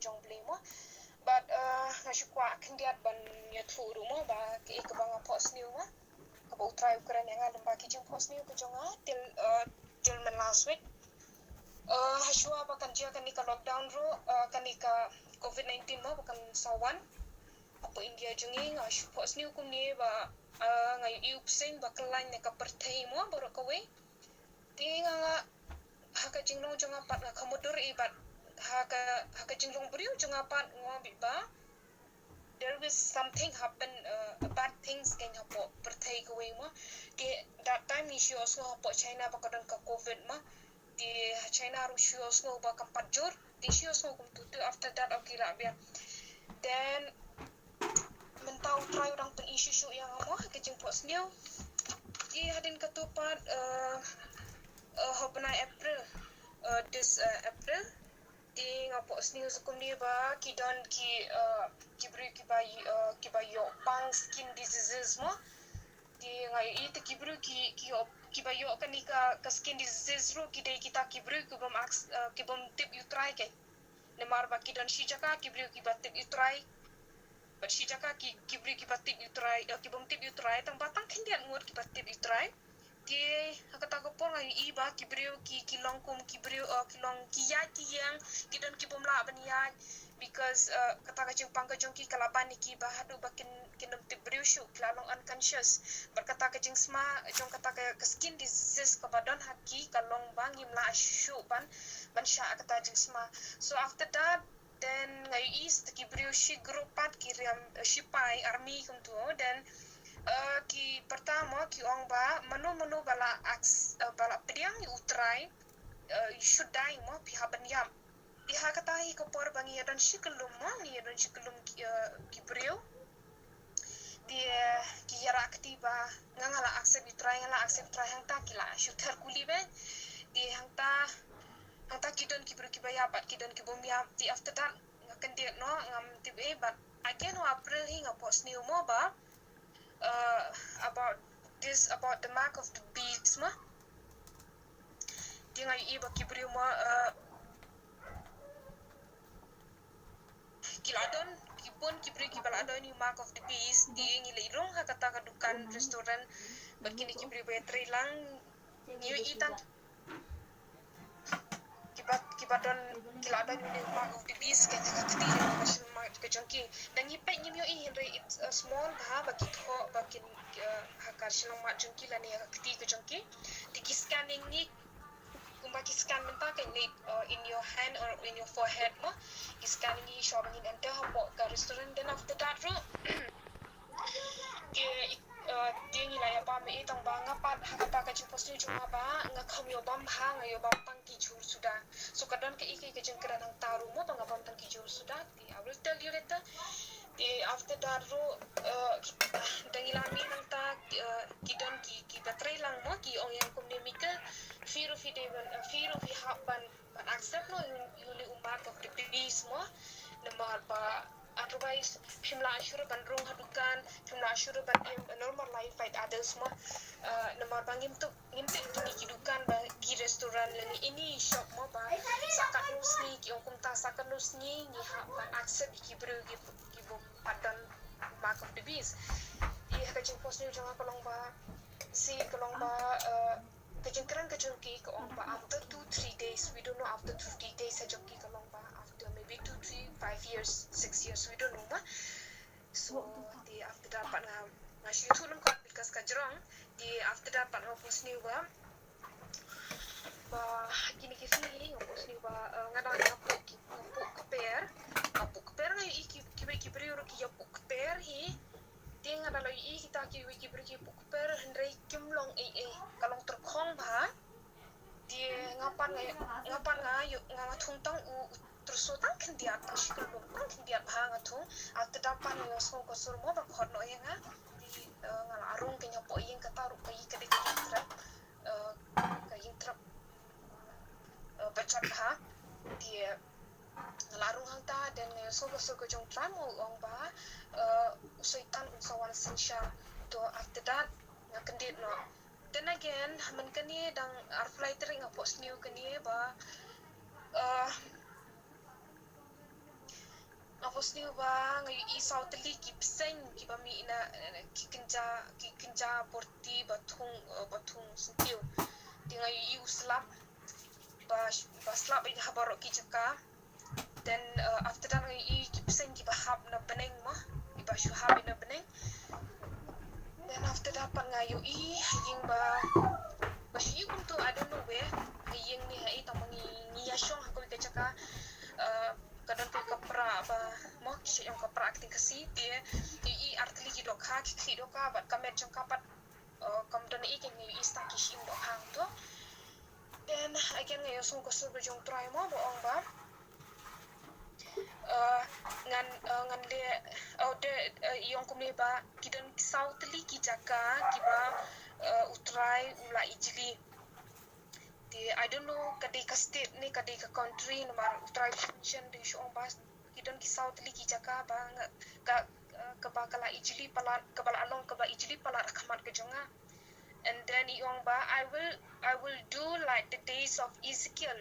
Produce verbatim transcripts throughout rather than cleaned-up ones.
jong Blei mo. But, uh, nga shu kwah khyndiat ban ïathuh ruh mo ba kaei kaba nga phohsniew mo, kaba U Trai u kren ïa nga lyngba ki jingphohsniew ka jong nga, til, uh, til man last week. Uh, hashwa ba kan jia kane ka lockdown ruh, uh, kane ka covid nineteen mo ba kan sa wan hapoh India jong ngi, nga shu phohsniew kumne ba, uh, nga ïohi u bseiñ ba kyllaiñ na ka pyrthei mo baroh kawei. Te nga, nga ha ka jinglong jong nga pat nga khamut dur i, bad ha ka, ha ka jinglong briew jong nga pat nga ong beit ba there is something happen, uh, bad things kan hapoh pyrthei kawei mo. Te that time ngi shu ïohsngew hapoh China ba ka don ka covid mo. Te ha China ruh shu ïohsngew ba kam pat jur. Te shu ïohsngew kumtu, te after that, okay, lah biang. Then mynta U Trai u dang pyni shuh shuh ïa nga mo ha ka jingphohsniew. Te hadien katto pat, uh, uh, ha u bnai April, uh, this, uh, April, te nga phohsniew sa kumne ba ki don ki, uh, ki briew kiba, uh, kiba ïoh pang skin diseases mo. Te nga ïohi te ki briew ki, ki ïoh, kiba ïoh kane ka, ka skin diseases ruh ki dei kita ki briew ki bym aks-, uh, ki bym tip ïa U Trai kein. Namar ba ki don shi jaka ki briew kiba tip ïa U Trai. Bad shi jaka ki, ki briew kiba tip ïa U Trai, eh, ki bym tip ïa U Trai, tang ba tang khyndiat ngut kiba tip ïa U Trai. Te ha kata ka por nga ïohi ba ki briew ki, ki long kum ki briew, eh, ki long ki ïaid ki ïeng, ki don ki bym lah ban ïaid, because, eh, kata ka jingpang ka jong ki ka la ban ïa ki ba haduh ba kin, kin ym tip briew shuh, ki la long unconscious. Bad kata ka jingsma jong kata ka, ka skin diseases kaba don ha ki ka long ba ngim lah shuh ban, ban shah kata jingsma. So after that, then nga ïohi sa ki briew shi group pat ki riam, eh, shipai, army kumtu. Then, eh, ki pyrta mo ki ong ba mano mano ba la aks-, eh, ba la pdiang ïa U Trai, eh, you should die mo, phi hap ban ïap. Te ha kata hi ka por ba ngi ïa don shi kyllum mo, ngi ïa don shi kyllum ki, eh, ki briew. Te ki ïa rah kti ba nga, nga la accept ïa U Trai, nga la accept ïa U Trai, hangta ki la shu ther kuli beit. Te hangta, hangta ki don ki briew kiba ïap bad ki don ki bym ïap. Te after that nga kyndit noh, ngam tip ei, bad again ha April hi nga phohsniew mo ba, uh, about this, about the mark of the beast mo. Te nga ïohi ba ki briew mo, uh, ki la don, ki bun ki briew kiba la don ïa u mark of the beast, te ngi la ïa rung ha kata ka dukan restaurant bad kine ki briew ba ïatrei lang, ngi ïohi tang kiba, kiba don, ki la don ïa u mark of the beast, ka, ka kti jong ka shnong ka jong ki. Dang ïa peit ngim ïohi, hynrei it's a small bha ba ki thoh ba kin, uh, ha ka shnong mat jong ki lane ha ka kti ka jong ki. Te ki scan ïa ngi kumba ki scan mynta ka, in, uh, in your hand or in your forehead mo. Ki scan ïa ngi shuwa ba ngin enter hapoh ka restaurant, then after that ruh te, uh, te ngi la ïa bam ei, tang ba nga pat ha kata ka jingphohsniew jong nga ba nga kham ïoh bam bha, nga ïoh bam tang ki jhur suda. So ka don kaei kaei ka jingkren hangta ruh mo ba nga bam tang ki jhur suda. Te I will tell you later. Te after that ruh, uh, dang ïa la mih nangta, uh, ki don ki, kiba trei lang mo, ki ong ïa nga kumne, Michael, phi ruh phi dei ban, uh, phi ruh phi hap ban, ban accept noh ïa u, ïa u mark of the beast mo. Namar ba otherwise phim lah shuh ruh ban rung ha dukan, phim lah shuh ruh ban im a normal life like others mo. Uh, namar ba ngim tip, ngim tip kine ki dukan ba ki restaurant lane any shop mo ba sa katno sngi, ki ong kumta, sa katno sngi ngi hap ban accept ïa ki briew ki, ki bym pat don mark of the beast. Te ha ka jingphohsniew jong nga ka long ba, shi ka long ba, uh, ka jingkren ka jong ki ka ong ba after two three days, we don't know, after two three days ha jong ki ka long ba after maybe two, three, five years, six years, we don't know mo. So te after that pat nga, nga shu ïathuh lyngkot because ka jrong. Te after that pat nga phohsniew ba, ba kine ki sngi nga phohsniew ba, eh, nga dang ïa puh ki, nga puh kper, nga puh kper, nga ïohi ki, kiwei ki briew ruh ki ïa puh kper hi. Te nga dang la ïohi kita kiwei ki briew ki puh kper, hynrei kim long ei ei, ka long tyrkhong bha. Te nga pat nga, nga pat nga ïoh, nga, nga thung tang u, u tyrso tang khyndiat, tang shi kyllum tang khyndiat bha nga thung. After that pat nga ïohsngew ka sur mo ba khot noh ïa nga. Te, eh, nga la rung keiñ hapoh ïing, kata ruh ka ïing ka dei ka ïing trep, eh, ka ïing trep, eh, ba jot bha. Te nga la rung hangta, then nga ïohsngew ka sur ka jong U Trai mo u ong ba, eh, u Soitan un sa wan synshar. To after that nga kyndit noh. Then again, ha man kane dang arphew lai tarik nga phohsniew kane ba, eh, Firstly ba nga ïohi saw tylli ki bseiñ kiba mih na, eh, ki kynja, ki kynja bor ti ba thung, eh, ba thung syntiew. Te nga ïohi u slap, ba, ba slap ïa ha baroh ki jaka. Then, eh, after that nga ïohi ki bseiñ kiba hap na bneng mo, kiba shu hap na bneng. Then after that pat nga ïohi ha ïing ba, ba shu ïohi kumto, I don't know where, ha ïing ne ha ei, tang ba ngi, ngi ïa shong ha kawei ka jaka, eh, ka don kawei ka pra ba mo, ki shait ong ka pra ha ktien Khasi, te ngi ïohi ar tylli ki dohkha, ki khlieh dohkha bad ka met jong ka pat, eh, kam don ei, ngi ïohi tang ki shim dohkha hangto. Then again nga ïohsngew ka sur ba jong U Trai mo ba ong ba, eh, ngan, eh, ngan leh, oh, de, eh, i ong kumne ba ki don saw tylli ki jaka kiba, eh, U Trai u la ijli. Te I don't know ka dei ka state ne ka dei ka country, namar U Trai u mention de, shu ong ba ki don ki saw tylli ki jaka ba nga, ka, eh, kaba ka la ijli palat, kaba la long kaba ijli palat ha khmat ka jong nga. And then i ong ba, I will, I will do like the days of Ezekiel.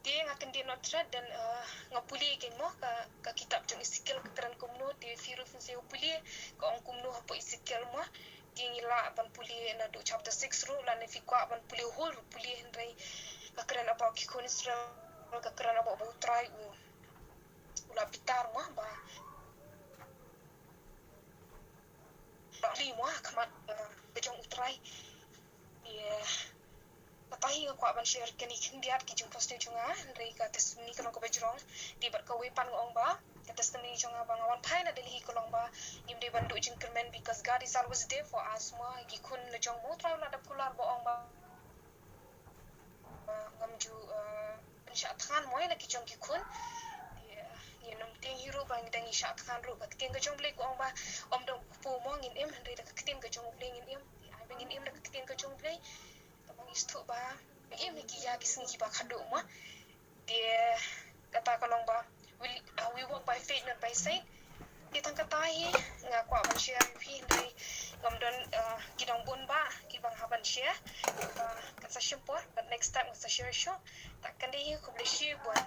Te nga kyndit noh thra, then, eh, nga pule kein mo ka, ka kitab jong Ezekiel ka kren kumno, te phi ruh phin sa ïoh pule ka ong kumno hapoh Ezekiel mo. Te ngi lah ban pule naduh chapter six ruh, lane phi kwah ban pule whole ruh pule, hynrei ka kren about ki khun Israel, ka kren about ba U Trai u, u la bitar mo ba, ba li mo ha khmat, eh, ka jong U Trai. Ïa, kata hi nga kwah ban share kane khyndiat ki jingpynsngew jong nga, hynrei ka testimony ka long kaba jrong. Te bad kawei pat nga ong ba ka testimony jong nga ba nga wan phai na Delhi ka long ba ngim dei ban duh jingkyrmen, because God is always there for us mo, ki khun la jong mo, U Trai u la dap kular ba ong ba, ba ngam ju, eh, pynshah thngan mo ïa la ki jong ki khun. Ïa, ïa nongtieng hi ruh ba ngi dang ïa shah thngan ruh, ka ktien ka jong U Blei ka ong ba ym don kpu mo ngin im, hynrei da ka ktien ka jong U Blei ngin im. Te ai ba ngin im da ka ktien ka jong U Blei. Tang ba ngi sngewthuh ba ngin im ïa ki sngi kiba khadduh mo. Te kata ka long ba we, uh, we walk by faith, not by sight. Te tang kata hi nga kwah ban share ïa phi, hynrei ngam don, uh, ki nongbun ba kiba nga hap ban share. Te kan sa shim por, but next time ngan sa share shuh. Te kane hi, khublei shibun.